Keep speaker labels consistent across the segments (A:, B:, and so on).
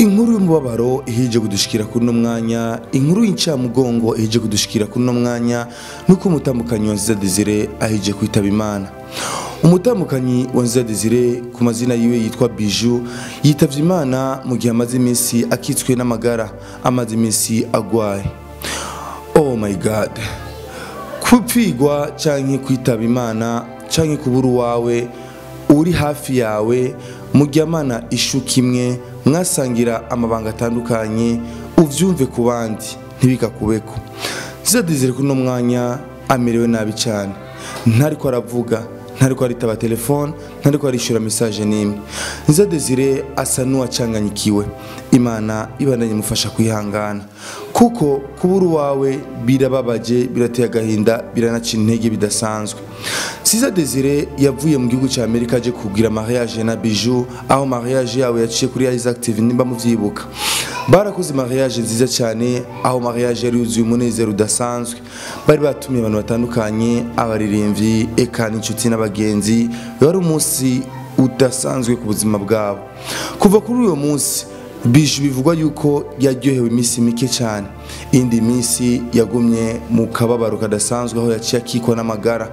A: Inkuru y'umubabaro ihije kudushikira kuri no mwanya, inkuru y'incamugongo ihije kudushikira kuri no mwanya nuko umutambukanyi wa Nziza Desire ahije kwitaba Imana. Umutambukanyi wa Nziza Desire ku mazina yiwe yitwa Bijou yitavye Imana mu gihe amaze iminsi akitswe n'amagara, amaze iminsi agwaye. Oh my God. Kupfigwa canke kwitaba Imana canke kubura uwawe uri hafi yawe muryamana ishuka imwe mwasangira amabanga atandukanye, uvyumve ku bandi ntibikakubeko. Nziza Desire kuri uno mwanya amerewe nabi cyane, ntariko aravuga, ntariko aritaba telefone, ntariko arishura message n'imwe. Nziza Desire asa n'uwacanganyikiwe. Imana ibandanye imufasha kwihangana, kuko kubura uwawe birababaje, birateye agahinda, biranaca intege bidasanzwe. Nziza Desire yavuye mu gihugu cya Amerika aje kugira mariage na Bijou, aho mariage yawe yaciye kuri Isaac TV nimba muvyibuka. Barakoze mariage nziza cyane, aho mariage yari yuzuye umunezero udasanzwe. Bari batumiye abantu batandukanye, abaririmbyi, eka n'inshuti n'abagenzi. Wari umunsi udasanzwe ku buzima bwabo. Kuva kuri uyo munsi Bijou bivugwa yuko yaryohewe iminsi mike cyane, indi minsi yagumye mu kababaro kadasanzwe aho yaciye akikwa n'amagara.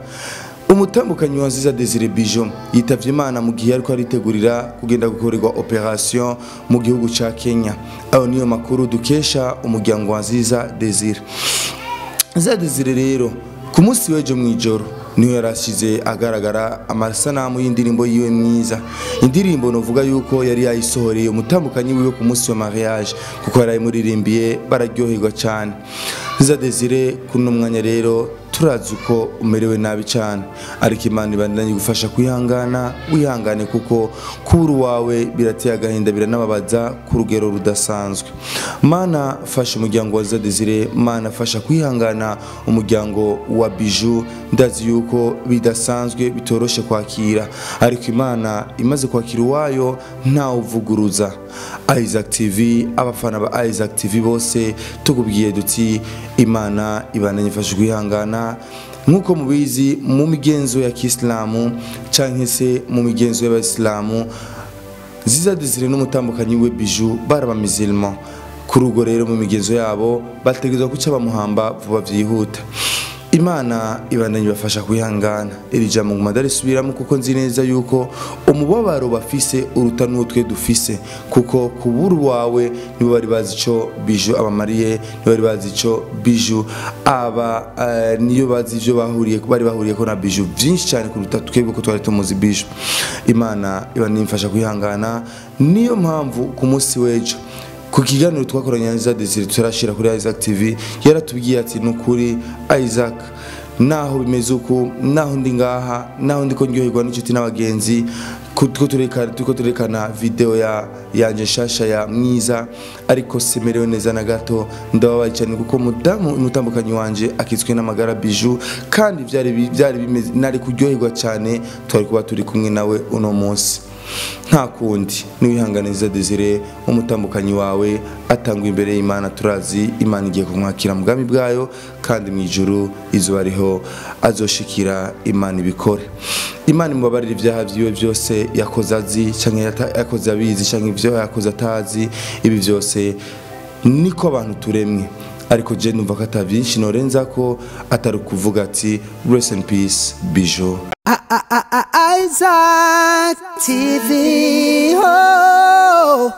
A: Umutambukanyi wa Nziza Desire Bijou yitavye Imana mu gihe ariko aritegurira kugenda gukorerwa operation mu gihugu ca Kenya. Ayo niyo makuru dukesha umuryango wa Nziza Desire. Nziza Desire rero ku munsi w'ejo mw'ijoro niho yarashize agaragara amasanamu y'indirimbo yiwe mwiza, indirimbo novuga yuko yari yayisohoreye umutambukanyi wiwe ku munsi wa mariage, kuko yarayimuririmbiye bararyoherwa cyane. Nziza Desire kuno mwanya rero turazi uko umerewe nabi cyane, ariko Imana ibandanye gufasha kwihangana, wihangane kuko kubura uwawe birateye agahinda, biranababaza ku rugero rudasanzwe. Mana fasha umuryango wa Nziza Desire, Mana fasha kwihangana umuryango wa Bijou. Ndazi yuko bidasanzwe bitoroshe kwakira, ariko Imana imaze kwakira uwayo ntawe uvuguruza. Isaac TV, abafana ba Isaac TV bose tukubwiye duti Imana ibandanye ifasha kwihangana. Nkuko mubizi mu migenzo ya Kiislamu canke se mu migenzo y'Abayisilamu, Nziza Desire n'umutambukanyi we Bijou barabamizilma. Kuri ubwo rero mu migenzo yabo bategerezwa guca bamuhamba vuba vyihuta. Imana ibandanye ibafasha kwihangana. Iri jambo nguma ndarisubiramo kuko nzi neza yuko umubabaro bafise uruta n'utwe dufise, kuko kubura uwawe nibo bari bazi ico Bijou abamariye, nibo bari bazi ico Bijou aba niyo bazi ivyo bahuriye, bari bahuriye ko na Bijou byinshi cyane kuruta twebwe ko twari tumuzi Bijou. Imana ibandanye imfasha kwihangana. Niyo mpamvu ku munsi w'ejo ku kiganiro twakoranye na Nziza Desire turashira kuri Isaac TV, yaratubwiye ati nukuri Isaac, naho bimeze uku, naho ndi ngaha, naho ndiko ndyoherwa n'inshuti n'abagenzi, tuko turekana video ya yanje shasha ya mwiza, ariko simerewe neza na gato, ndababaye cyane kuko mudamu umutambukanyi wanje akitswe n'amagara Bijou, kandi byari bimeze nari kuryoherwa cyane twari kuba turi kumwe nawe uno munsi. Nta kundi niwihangane Nziza Desire, umutambukanyi wawe atangwa imbere y'Imana, turazi Imana igiye kumwakira mu bwami bwayo, kandi mu ijuru izuba ariho azoshikira. Imana ibikore, Imana imubabarire ibyaha vyiwe byose yakoze azi canke yakoze abizi canke ivyo yakoze atazi. Ibi byose niko abantu turemwe, ariko je numva ko ata vyinshi norenza ko atari kuvuga ati rest in peace Bijou.
B: Isaac TV. Oh.